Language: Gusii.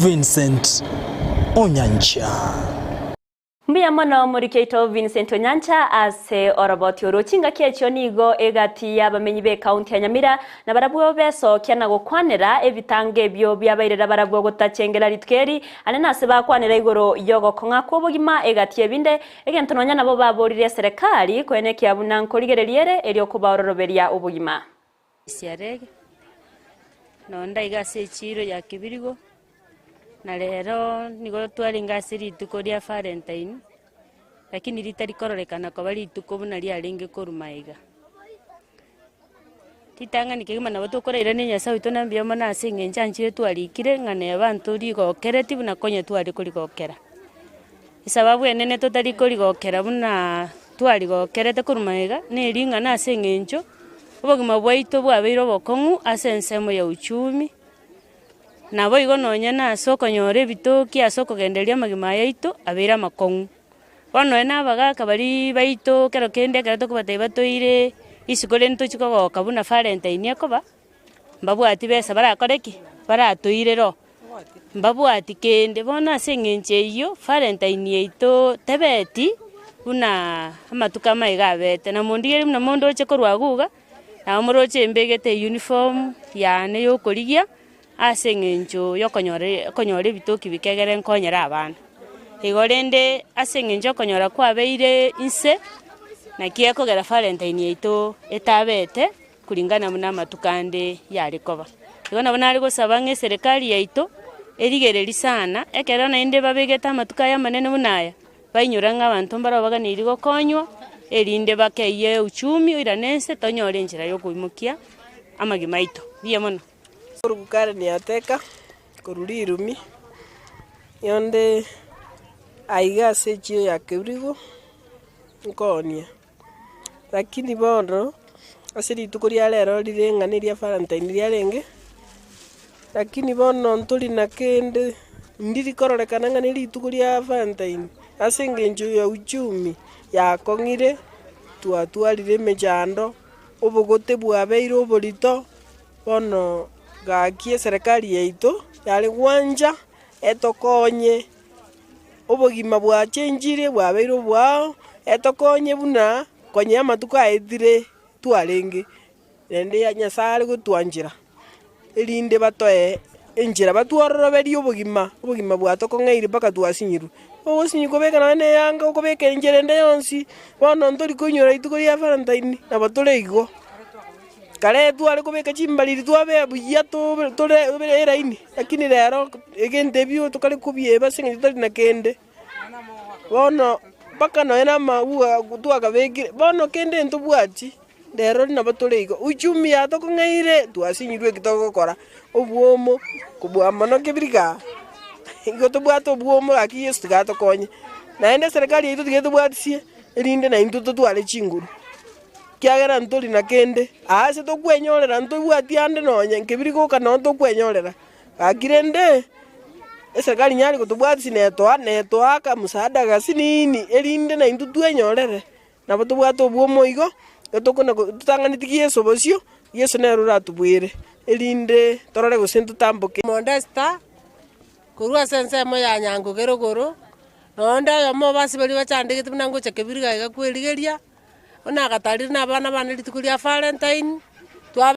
Vincent Onyancha. Mbuya mono omoriki oito Vincent Onyancha ase oroboti oro. Chingaki echio nigo egati y'abamenyi b'ecounty ya Nyamira na barabwo besokia na gokwanera ebitango ebio biabairera barabwo gotachengera rituko eri ane nase bakwanera igoro y'ogokong'a kw'obogima egati y'ebinde egento nonya nabo baborire eserekari koenekia buna nkorigereria ere erio kobaororoberia obogima. Siarege, nonde aiga ase echiiro ya Kibirigo, na rero nigo twarenge ase rituko ria Valentine, lakini ritari kororekana koba rituko buna riarenge korwa magega. Ritang'ani kegima nabo tokorairania Nyasaye oito na mbuya mono ase eng'encho anchire twarikire ng'a neba ntorigokereti buna konya tware korigokera. Esababu enene totari korigokera buna twarigokerete korwa magega, neri ng'a nase eng'encho. Obogima bwaito bwabeire obokong'u ase ensemo ya uchumi, naboigo nonye nase okonyora ebitoki ase okogendereria amagima aya aito abeire amakong'u. Bono nonye na abagaka baria baito kero kende ekero tokobatebia batoire isiko rende tochia kogoka buna valentine ekoba, mbabwati besa barakore ki? Baratoire oo, mbabwati kende. Bono ase eng'encho eyio, valentine yaito tebeti buna amatuko amaiga abete. Na mondigereria buna mondoche korwa agwo iga, nabo moroche mbegete euniform yane ya okorigia ase eng'encho ya okonyora okonyora ebitoki bike egere nkonyere abana. Igo rende ase eng'encho okonyora kwabeire inse, naki ekogera valentine yaito etabete. Kuringana buna amatuko ande yare koba. Igo nabo nare gosaba ng'a eserekari yaito erigererie sana, ekero naende babegete amatuko aya amanene buna aya, bainyore ng'a abanto mbaro baganeirie gokonywa, erinde bakeyie uchumi oirane ense tonyore enchera ya okoimokia amagima aito. Mbuya mono. Korwa Karen Ateka, korwa Rirumi, yonde aiga ase echiro ya Kebirigo, nkoonia. Lakini bono, ase rituko ria rero rire ng'a neria Valentine riarenge, lakini bono ntori na kende, ndiri kororekana ng'a nerituko ria Valentine, ase eng'encho ya uchumi yakong'ire, twatwarire emechando, obogote bwabeire oborito, bono gaki eserekari yaito yare gwancha etokonye. Obogima bwachenchire bwabeire obwao, etokonye buna konya amatuko aetire twarenge, naende Nyasae are gotwanchera, erinde batoe enchera batwororoberie obogima, obogima bwatokong'eire mpaka twasinyirwe. Ogosinywa kobeka nonye na eyanga okobeka enchera ende yonsi, bono ntori koinyora rituko ria valentine nabo tore igo. Kare tware kobeka chimbariri twabea buya tobe tore eraini, lakini rero egento ebio tokare kobieba ase eng'encho tari na kende. Bono mpaka nonye na amauga twakabekire, bono kende ntobwati, rero nabo tore igo. Uchumi yatokong'eire twasinyirwe eki togokora, obwomo kobua mono kebirika aa, igo tobwate obwomo gaki Yeso tiga atokonye. Naende eserekari yaito tiga etobwatisie, erinde naintwe totware chinguru. Ekiagera ntori na kende, aase tokwenyorera ntobwati ande nonye nkebiri goka noo tokwenyorera. Gaki rende, eserikari nyare gotobwatisia netoa netoaka msaada gasinini erinde naintwe twenyorere, nabo tobwate obwomo igo, etokona ko totang'aneti Yeso bosio, Yeso nere oratobuere, erinde torore gose ntotamboke. Modesta, korwa ase ensemo ya Nyangoge rogoro, nonde oyomo obo ase baria bachandegete buna ngocha kebiriga iga kwerigeria. Buna agatarire na abana bane rituko ria Valentine.